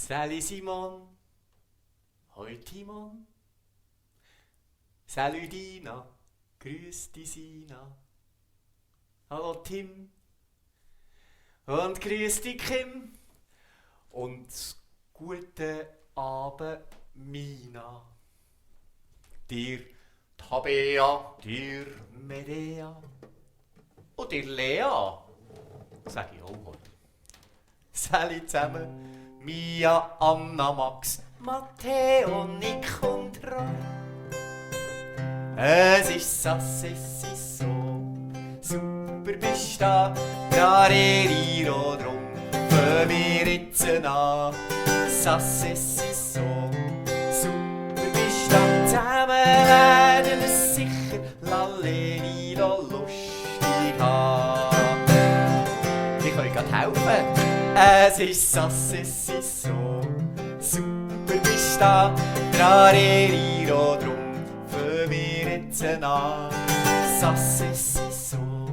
Salut Simon. Hoi Timon. Salut Dina. Grüß die Sina. Hallo Tim. Und grüß die Kim. Und guten Abend Mina. Dir Tabea, dir Medea und dir Lea, sag ich auch heute. Salut zusammen, Mia, Anna, Max, Matteo, Nick und Roy. Es ist sass, es ist so, super bist da, Rareriro drum, für wir jetzt an. Sass, es ist so, super bist da, zusammen werden wir sicher Lallerilo lustig haben. Ich kann euch grad helfen. Es ist sass, es ist so, super bist da, Rareriro drum, für wir jetzt an. Sass, es ist so,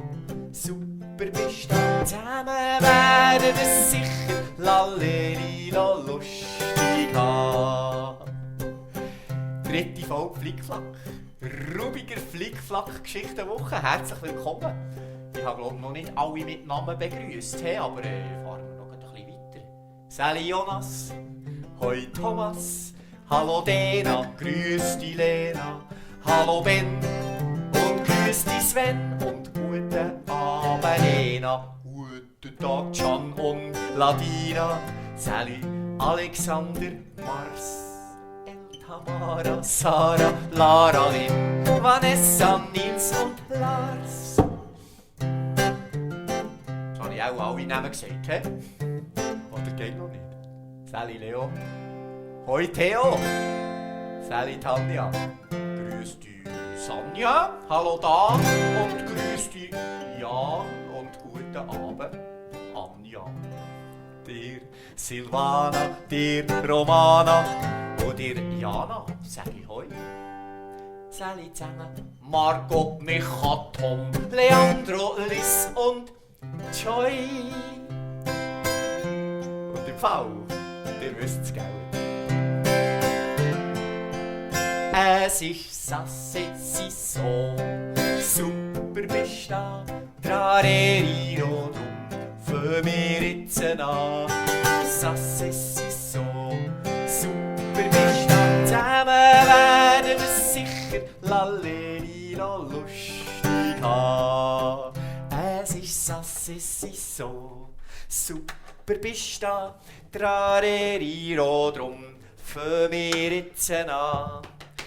super bist da, zusammen werden wir sicher Lallerilo lustig haben. Dritte Folge Flickflack. Rubiger Flickflack-Geschichtenwoche. Herzlich willkommen. Ich habe glaube noch nicht alle mit Namen begrüßt, aber fahren wir noch ein bisschen weiter. Sally Jonas, hoi Thomas, hallo Dena, grüß die Lena, hallo Ben und grüß die Sven und guten Abend Lena, guten Tag Can und Ladina, Sally, Alexander, Mars. Tamara, Sarah, Lara, Lynn, Vanessa, Nils und Lars. Das habe ich auch alle Namen gesagt, he? Oder geht noch nicht? Sally Leo. Hoi Theo. Sally Tanja. Grüß die Sanja. Hallo da. Und grüß die Jan. Und guten Abend, Anja. Dir Silvana, dir Romana. Und dir Jana, sag ich hoi. Sally zusammen, Margot, Micha, Tom, Leandro, Liz und Joy. Und im Fall, ihr wisst's, gell? Es ist sass, es ist so, super bist da, Trareriro drum, für mir jetzt an. Sass, es ist so, super bist da, zusammen werden wir sicher Lallerilo lustig haben. Es ist sass, es ist so, super bist da, Trareriro drum, für mir jetzt an.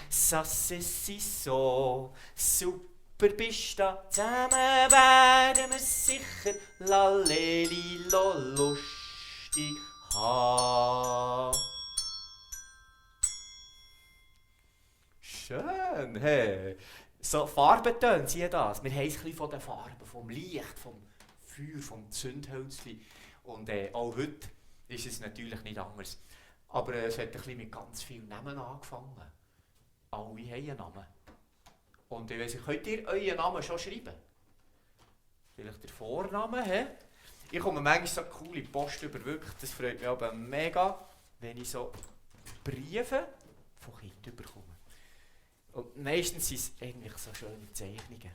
Sass, es ist so, super bist da, zusammen werden wir sicher Lallerilo lustig haben. Schön, hey. So Farbentöne, sieh das. Wir haben es ein bisschen von den Farben, vom Licht, vom Feuer, vom Zündhölzchen. Und auch heute ist es natürlich nicht anders. Aber es hat ein bisschen mit ganz vielen Namen angefangen. Alle haben einen Namen. Und ich weiss nicht, könnt ihr euren Namen schon schreiben? Vielleicht der Vorname, hä? Ich komme manchmal so coole Post über, wirklich. Das freut mich aber mega, wenn ich so Briefe von Kindern bekomme. Und meistens sind es eigentlich so schöne Zeichnungen,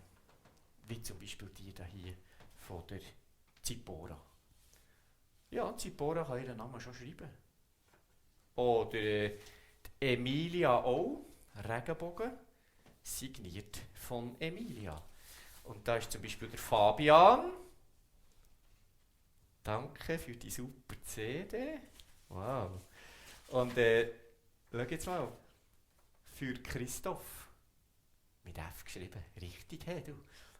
wie zum Beispiel die hier von der Zipora. Ja, Zipora kann ihren Namen schon schreiben. Oder die Emilia auch, Regenbogen, signiert von Emilia. Und da ist zum Beispiel der Fabian. Danke für die super CD. Wow. Und schau jetzt mal. Für Christoph. Mit F geschrieben. Richtig, hey, du.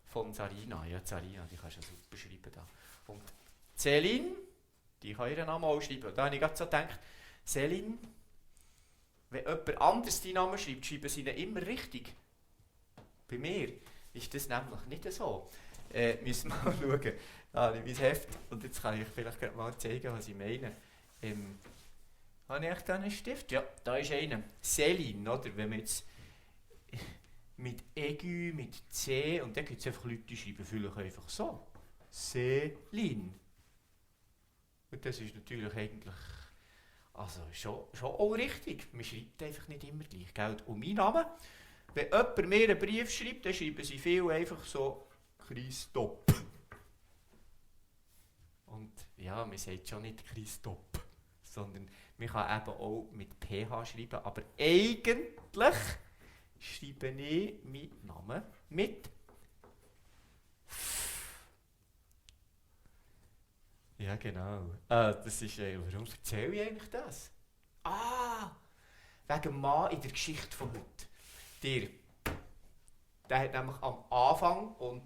Von Sarina. Ja, Sarina, die kannst du super schreiben da. Und Céline, die kann ihren Namen auch schreiben. Da habe ich gerade so gedacht, Céline, wenn jemand anders deinen Namen schreibt, schreiben sie ihn immer richtig. Bei mir ist das nämlich nicht so. Müssen wir mal schauen. Da habe ich mein Heft. Und jetzt kann ich vielleicht gerade mal zeigen, was ich meine. Habe ich echt einen Stift? Ja, da ist einer. Céline, oder? Wenn man jetzt mit Aigu, mit C, und dann gibt es einfach Leute, die schreiben vielleicht einfach so. Céline. Und das ist natürlich eigentlich Also schon auch richtig. Man schreibt einfach nicht immer gleich, gell? Und mein Name, wenn jemand mir einen Brief schreibt, dann schreiben sie viel einfach so Christoph. Und ja, man sagt schon nicht Christoph, sondern man kann eben auch mit PH schreiben, aber eigentlich schreibe ich meinen Namen mit F. Ja, genau. Das ist, warum erzähle ich eigentlich das? Wegen dem Mann in der Geschichte von heute. Der hat nämlich am Anfang und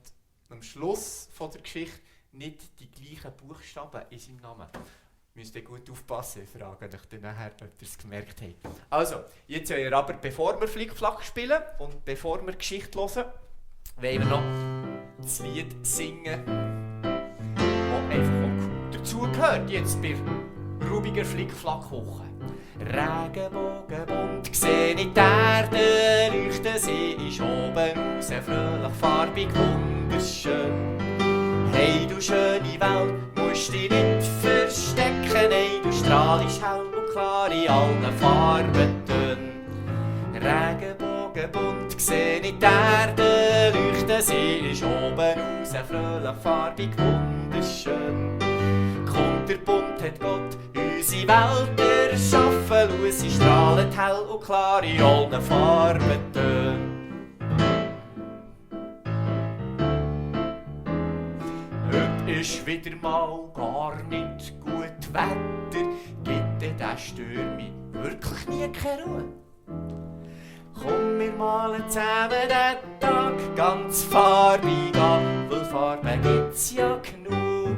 am Schluss von der Geschichte nicht die gleichen Buchstaben in seinem Namen. Müsst ihr gut aufpassen, ich frage euch dann nachher, ob ihr es gemerkt habt. Also, jetzt wollen wir aber, bevor wir Flickflack spielen und bevor wir Geschichte hören, wollen wir noch das Lied singen, das einfach auch dazugehört, jetzt bei Rubiger Flickflack-Woche. Regenbogenbunt seh ich die Erde leuchten, sie ist oben raus, fröhlich, farbig, wunderschön. Hey du schöne Welt, musst dich nicht verstecken, hey du strahlst hell und klar in allen Farbentönen. Regenbogenbunt seh ich die Erde leuchten, sie ist oben raus, fröhlich, farbig, wunderschön. Kunterbunt hat Gott unsere Welt erschaffen, schau, sie strahlt hell und klar in allen Farbentönen. Heute ist wieder mal gar nicht gut Wetter, gibt der Stürmi wirklich nie keine Ruhe. Komm, wir malen zusammen den Tag ganz farbig an, weil Farben gibt's ja genug.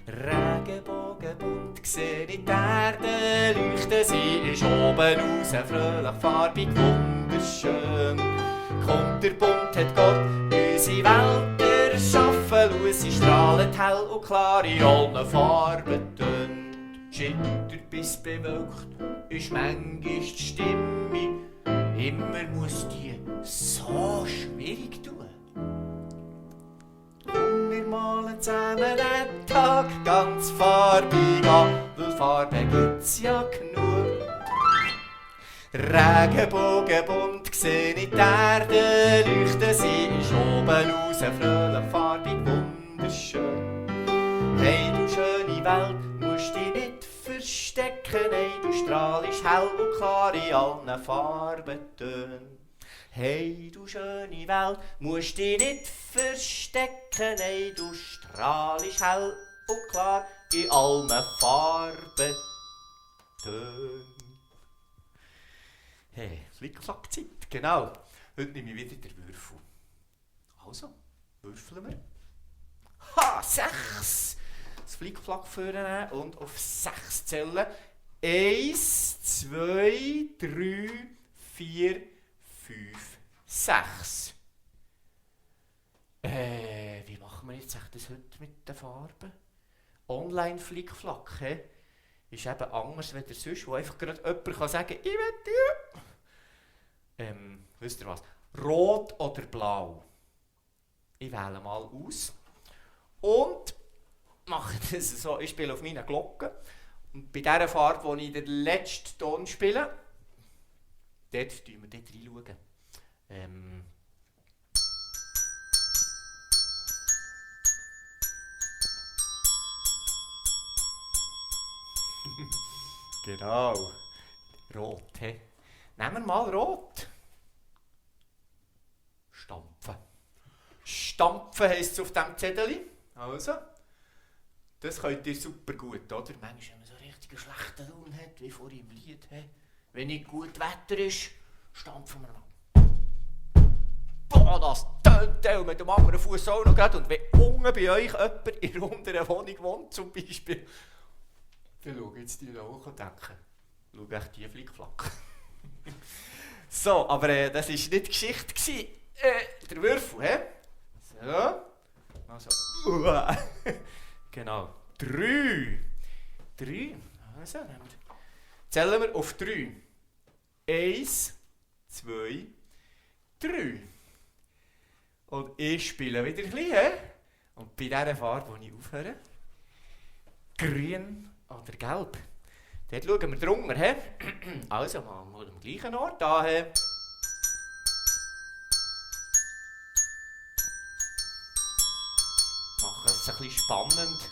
Regenbogenbunt seh ich die Erde leuchten, sie ist oben raus, fröhlich, farbig, wunderschön. Kunterbunt hat Gott unsere Welt erschaffen, schau, sie strahlt hell und klar in allen Farbentönen. Schitter bis bewölkt ist manchmal die Stimmung, immer muss die so schwierig tun. Komm, wir malen zusammen den Tag ganz farbig an, weil Farben gibt's ja genug. Regenbogenbunt seh ich die Erde leuchten, sie ist oben raus, fröhlich, farbig, wunderschön. Hey du schöne Welt, musst dich nicht verstecken, hey du strahlst hell und klar in allen Farbentönen. Hey du schöne Welt, musst dich nicht verstecken, hey du strahlst hell und klar in allen Farbentönen. Hey, Flickflack-Zeit, genau. Heute nehme ich wieder den Würfel. Also, würfeln wir. Ha, 6! Das Flickflack vornehmen und auf 6 zählen. 1, 2, 3, 4, 5, 6. Wie machen wir jetzt das heute mit den Farben? Online-Flickflack, he? Ist eben anders als sonst, wo einfach gerade jemand kann sagen, ich will die. Wisst ihr was? Rot oder blau? Ich wähle mal aus. Und mache das so, ich spiele auf meiner Glocke. Und bei dieser Farbe, wo ich den letzten Ton spiele, dort schauen wir dort reinschauen. Genau. Rot, he? Nehmen wir mal Rot. Stampfen. Stampfen heisst es auf diesem Zettel. Also, das könnt ihr super gut, oder? Manchmal, wenn man so richtig einen schlechten Lohn hat, wie vorhin im Lied. He? Wenn nicht gut Wetter ist, stampfen wir mal. Boah, das tönt mit dem anderen Fuß auch noch gerade. Und wenn unten bei euch jemand in der unteren Wohnung wohnt, zum Beispiel, dann schau jetzt die auch und denken, schau echt die Flickflack. So, aber das war nicht die Geschichte. Der Würfel, hä? So. Also. Genau. 3. 3. Also, zählen wir auf 3. 1, 2, 3. Und ich spiele wieder ein bisschen, hä? Und bei dieser Farbe, die ich aufhöre, grün oder gelb, Dort schauen wir drunter. He? Also, mal am gleichen Ort da. He? Machen es ein bisschen spannend.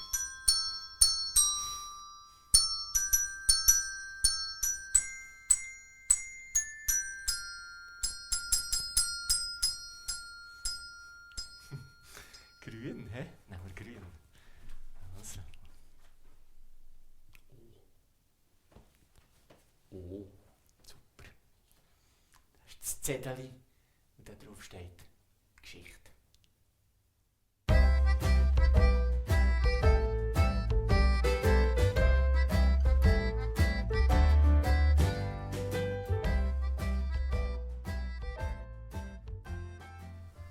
Grün, hä? Nehmen wir grün. Also. Oh, super. Das ist das Zettel, und da drauf steht Geschichte.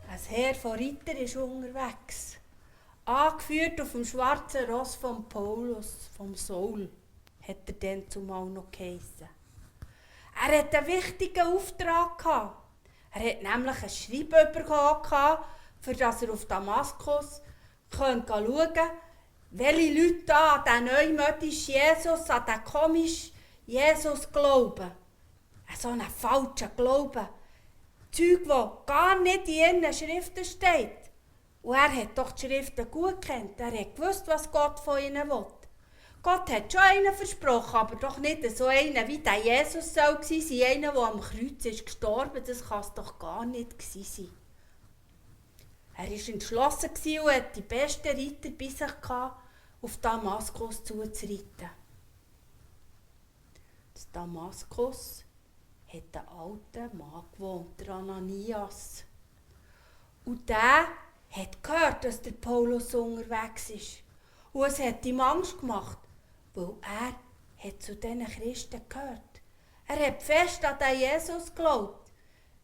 Ein Heer von Rittern ist unterwegs. Angeführt auf dem schwarzen Ross von Paulus, vom Saul, hat er dann zumal noch geheissen. Er hatte einen wichtigen Auftrag gehabt. Er hat nämlich ein Schreiben bekommen, für das er auf Damaskus schauen konnte, welche Leute da an den neumodischen Jesus, an den komischen Jesus glauben. So einen falschen Glauben. Zeug, das gar nicht in ihren Schriften steht. Und er hat doch die Schriften gut gekannt. Er hat gewusst, was Gott von ihnen will. Gott hat schon einen versprochen, aber doch nicht so einen, wie der Jesus soll gewesen sein. Einer, der am Kreuz ist gestorben. Das kann es doch gar nicht gewesen sein. Er war entschlossen und hatte die besten Reiter bei sich gehabt, auf Damaskus zuzureiten. Das Damaskus hat einen alten Mann gewohnt, der Ananias. Und der hat gehört, dass der Paulus unterwegs ist. Und es hat ihm Angst gemacht, weil er hat zu diesen Christen gehört. Er hat fest an den Jesus geglaubt.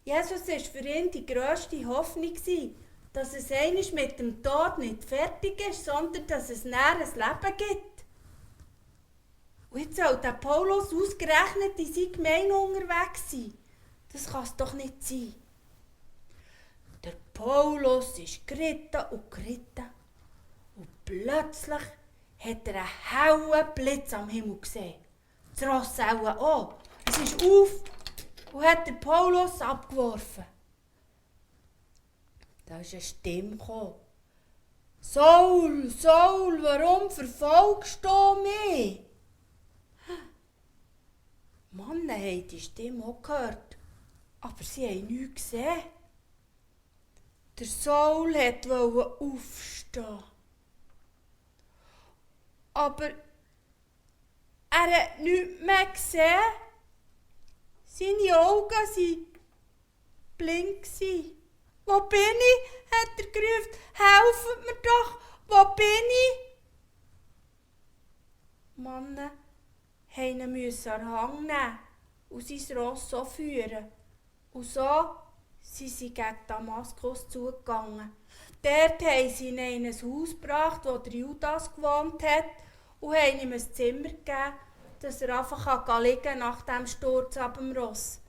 Jesus war für ihn die grösste Hoffnung, dass es einmal mit dem Tod nicht fertig ist, sondern dass es näher ein Leben gibt. Und jetzt soll der Paulus ausgerechnet in seiner Gemeinde unterwegs sein. Das kann es doch nicht sein. Der Paulus ist geritten und geritten. Und plötzlich hat er einen hellen Blitz am Himmel gesehen. Das Ross auch. Es ist auf und hat den Paulus abgeworfen. Da ist eine Stimme gekommen. Saul, Saul, warum verfolgst du mich? Die Männer haben die Stimme auch gehört, aber sie haben nichts gesehen. Der Saul wollte aufstehen. Aber er hat nichts mehr gesehen. Seine Augen waren blind. Wo bin ich? Hat er gerufen. Helft mir doch! Wo bin ich? Die Männer mussten ihn an den Hang nehmen und sein Ross so führen. Und so sind sie gegen Damaskus zugegangen. Dort haben sie ihn in ein Haus gebracht, wo der Judas gewohnt hat, und haben ihm ein Zimmer gegeben, dass er einfach liegen kann nach dem Sturz ab dem Ross.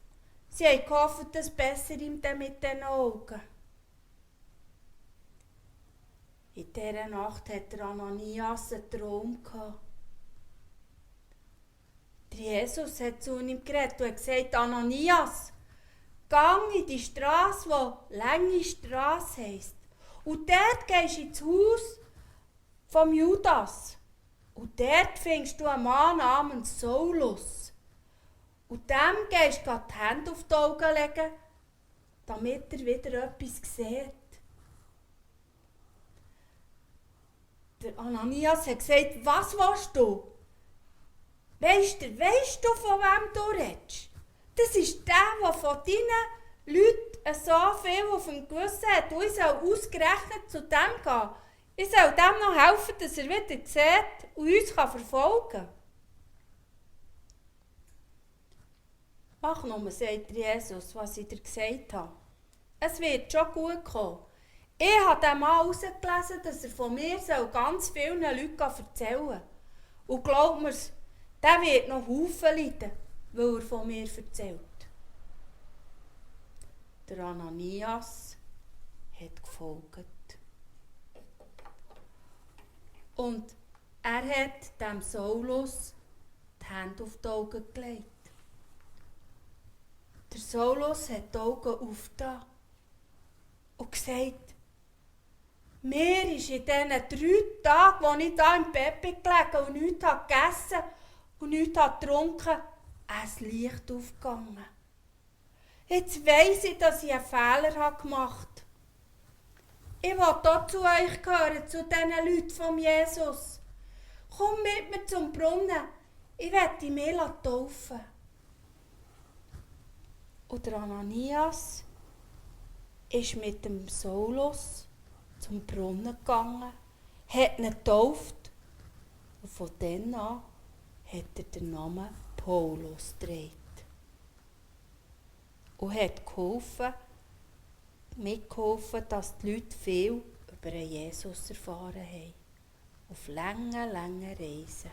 Sie haben gehofft, dass es besser ihm dann mit den Augen. In dieser Nacht hatte Ananias einen Traum gehabt. Der Jesus hat zu ihm geredet und hat gesagt: Ananias, gang in die Strasse, die Lange Strasse heisst. Und dort gehst du ins Haus vom Judas. Und dort findest du einen Mann namens Saulus. Und dem gehst du die Hände auf die Augen legen, damit er wieder etwas sieht. Der Ananias hat gesagt: Was willst du? Weisst du, von wem du redest? Das ist der von deinen Leuten so viel auf dem Gewissen hat. Und ich soll ausgerechnet zu dem gehen. Ich soll dem noch helfen, dass er wieder sieht und uns verfolgen kann. Mach nur, sagt Jesus, was ich dir gesagt habe. Es wird schon gut kommen. Ich habe dem Mann herausgelesen, dass er von mir ganz vielen Leuten erzählen soll. Und glaub mir's, der wird noch Haufen leiden, weil er von mir erzählt. Der Ananias hat gefolgt. Und er hat dem Saulus die die Hände auf die Augen gelegt. Der Saulus hat die Augen aufgetan und gesagt, mir ist in diesen 3 Tagen, als ich hier im Bett bin gelegen und nichts gegessen und nichts getrunken, ein Licht aufgegangen. Jetzt weiss ich, dass ich einen Fehler gemacht habe. Ich will hier zu euch gehören, zu diesen Leuten von Jesus. Komm mit mir zum Brunnen, ich werde mich taufen. Und der Ananias ist mit dem Saulus zum Brunnen gegangen, hat ihn getauft und von dann an hat er den Namen Paulus getragen. Und hat mitgeholfen, dass die Leute viel über Jesus erfahren haben. Auf langen Reisen.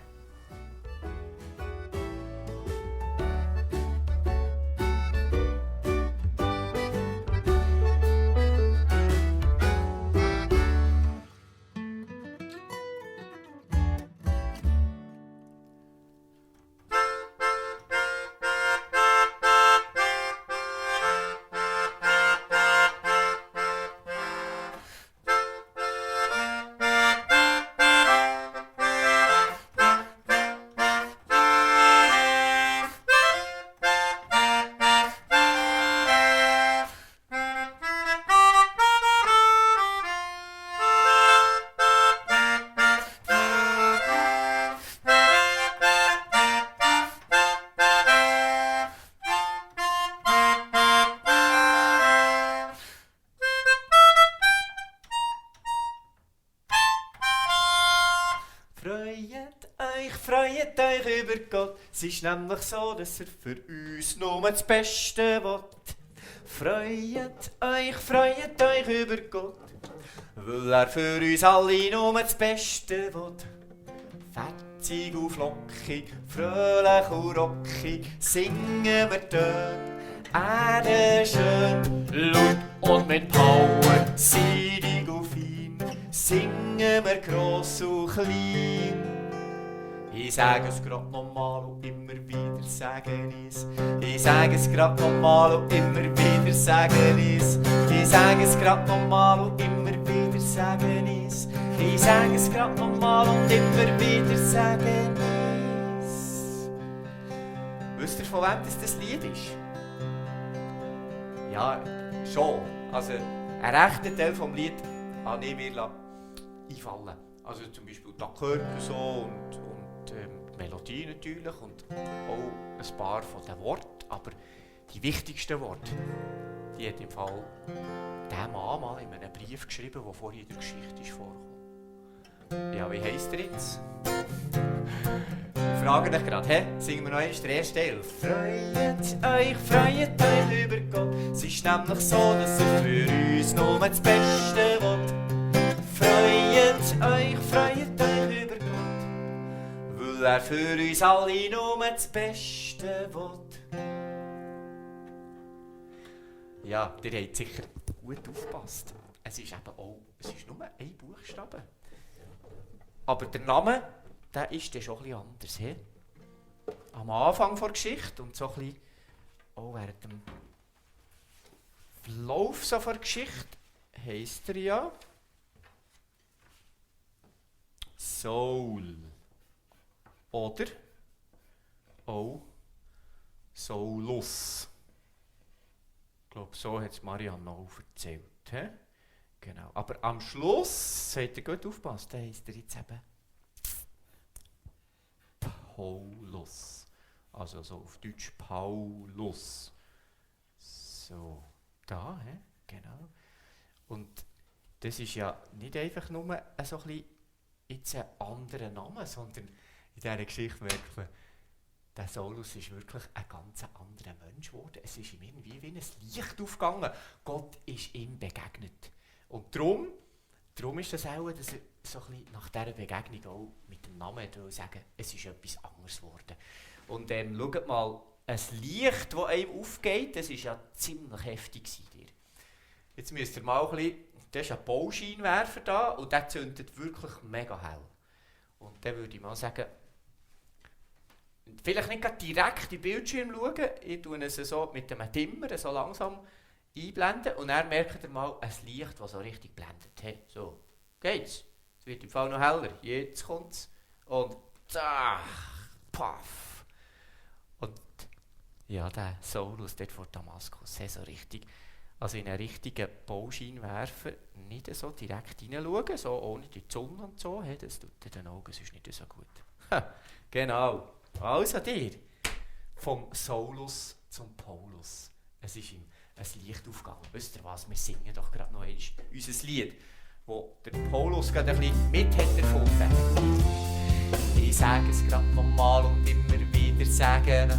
Freut euch über Gott, es ist nämlich so, dass er für uns nur das Beste will. Freut euch über Gott, weil er für uns alle nur das Beste will. Fetzig und flockig, fröhlich und rockig, singen wir dort, Erde schön, laut und mit Power, seidig und fein, singen wir gross und klein. Ich sage es grad nochmal und immer wieder sagen es. Ich sage es grad nochmal und immer wieder sagen es. Ich sage es grad nochmal und immer wieder sagen es. Ich sage es grad nochmal und immer wieder sagen es. Wisst ihr, von wem das Lied ist? Ja, schon. Also, ein rechter Teil vom Lied habe ich mir einfallen. Also zum Beispiel die Akkorde so und die Melodie natürlich und auch ein paar von den Worten, aber die wichtigsten Worte, die hat im Fall der Mann mal in einem Brief geschrieben, der vorhin in der Geschichte ist vorgekommen. Ja, wie heisst er jetzt? Frage dich gerade, singen wir noch einmal den ersten Teil. Freut euch über Gott, es ist nämlich so, dass er für uns nur das Beste will. Freut euch über Gott, weil er für uns alle nur das Beste will. Ja, ihr habt sicher gut aufgepasst. Es ist nur ein Buchstabe. Aber der Name, der ist dann schon ein bisschen anders. He? Am Anfang der Geschichte und so ein bisschen auch während dem Verlauf so der Geschichte heisst er ja Saul. Oder auch Saulus. Ich glaube, so hat es Marianne auch erzählt. He? Genau. Aber am Schluss, habt ihr gut aufgepasst, heisst er jetzt eben Paulus. Also so auf Deutsch Paulus. So, da, genau. Und das ist ja nicht einfach nur so ein bisschen jetzt ein anderer Name, sondern in dieser Geschichte merkt man, der Saulus ist wirklich ein ganz anderer Mensch geworden. Es ist ihm irgendwie wie ein Licht aufgegangen. Gott ist ihm begegnet. Und darum ist das auch, dass er so ein bisschen nach dieser Begegnung auch mit dem Namen sagen, es ist etwas anderes geworden. Und schaut mal, ein Licht, das einem aufgeht, das war ja ziemlich heftig. Jetzt müsst ihr mal ein bisschen, das ist ein Bauscheinwerfer da und der zündet wirklich mega hell. Und dann würde ich mal sagen, vielleicht nicht gerade direkt in den Bildschirm schauen, ich tue es so mit einem Dimmer so langsam einblenden und dann merkt ihr mal ein Licht, das so richtig blendet. Hey, so, geht's. Es wird im Fall noch heller. Jetzt kommt's. Und paff. Und ja, der Saulus dort vor Damaskus, so richtig, also in einen richtigen Bauschein werfen, nicht so direkt hineinschauen, so ohne die Sonne und so, hey, das tut den Augen sonst nicht so gut. Genau. Also dir, vom Saulus zum Paulus. Es ist ihm ein Licht aufgegangen. Wisst ihr was, wir singen doch gerade noch einmal unser Lied, wo der Paulus gerade ein bisschen mit hat erfunden. Ich sage es gerade nochmal und immer wieder sagen.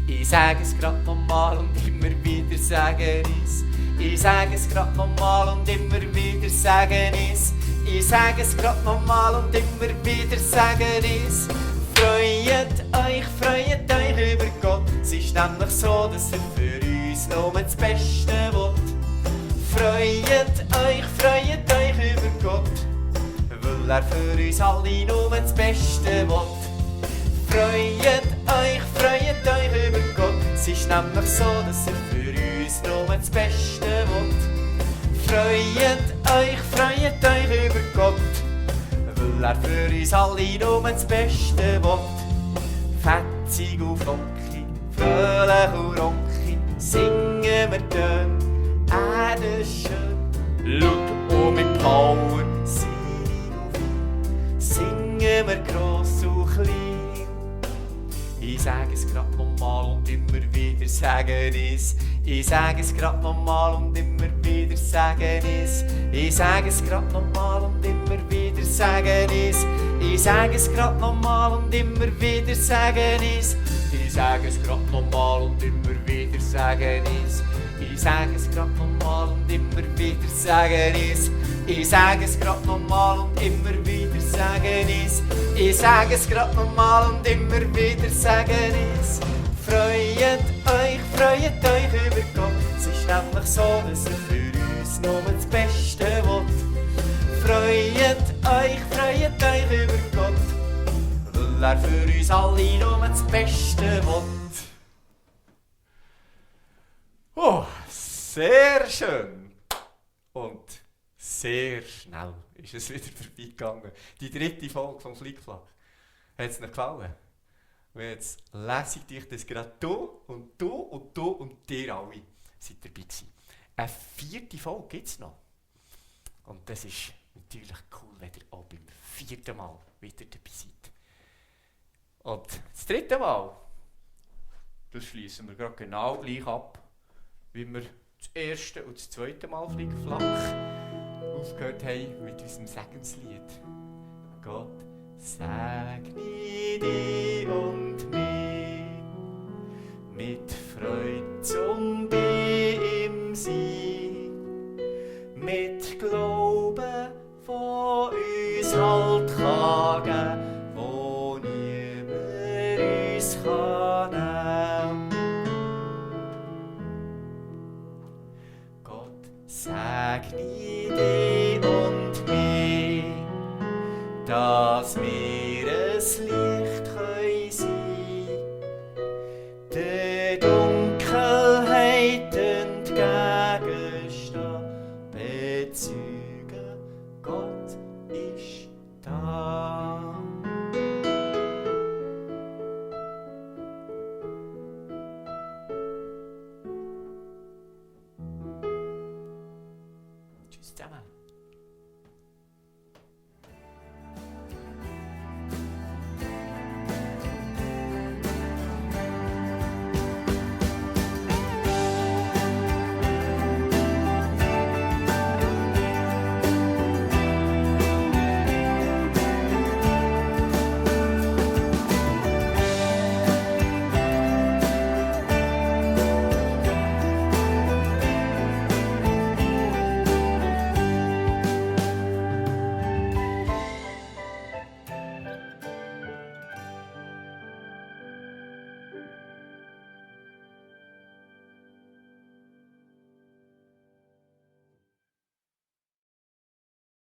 Ich sage es gerade nochmal und immer wieder sagen es. Ich sage es gerade nochmal und immer wieder sagen es. Ich sage es gerade nochmal und immer wieder sagen es. Freut euch über Gott. Es ist nämlich so, dass er für uns nur das Beste will. Freut euch über Gott, weil er für uns alle nur das Beste will. Freut euch über Gott. Es ist nämlich so, dass er für uns nur das Beste will. Freut euch über Gott, weil er für uns alle nur das Beste will. Fetzig und flockig, fröhlich und rockig, singen wir Töne, Erde schön. Laut und mit Power, singen wir gross und klein. Ich sage es grad nochmal und immer wieder sagen es. Ich sage es grad nochmal und immer wieder sagen es. Ich sage es grad nochmal und immer wieder sagen es. Ich sage es grad nochmal und immer wieder sagen es. Ich sage es grad nochmal und immer wieder sagen es. Ich sage es grad nochmal und immer wieder sagen es. Ich sage es grad nochmal und immer wieder sagen es. Ich sage es grad nochmal und immer wieder sagen es. Freut euch über Gott. Es ist nämlich so, dass er für uns nur das Beste will. Freut euch über Gott, weil er für uns alle nur das Beste will. Oh, sehr schön. Und sehr schnell ist es wieder vorbeigegangen. Die 3. Folge vom Flickflack. Hat es nicht gefallen? Und jetzt lese ich dich das gerade du und dir alle seid dabei gewesen. Eine 4. Folge gibt es noch. Und das ist natürlich cool, wenn ihr auch beim 4. Mal wieder dabei seid. Und das 3. Mal, das schließen wir gerade genau gleich ab, wie wir das 1. und das 2. Mal Flickflack aufgehört haben mit unserem Segenslied. Gott segne dich und mich mit Freude zum bei ihm sein, mit Glauben, wo uns Halt kann geben, wo niemand uns kann nehmen. Gott segne dich und mich, dass wir es lieben.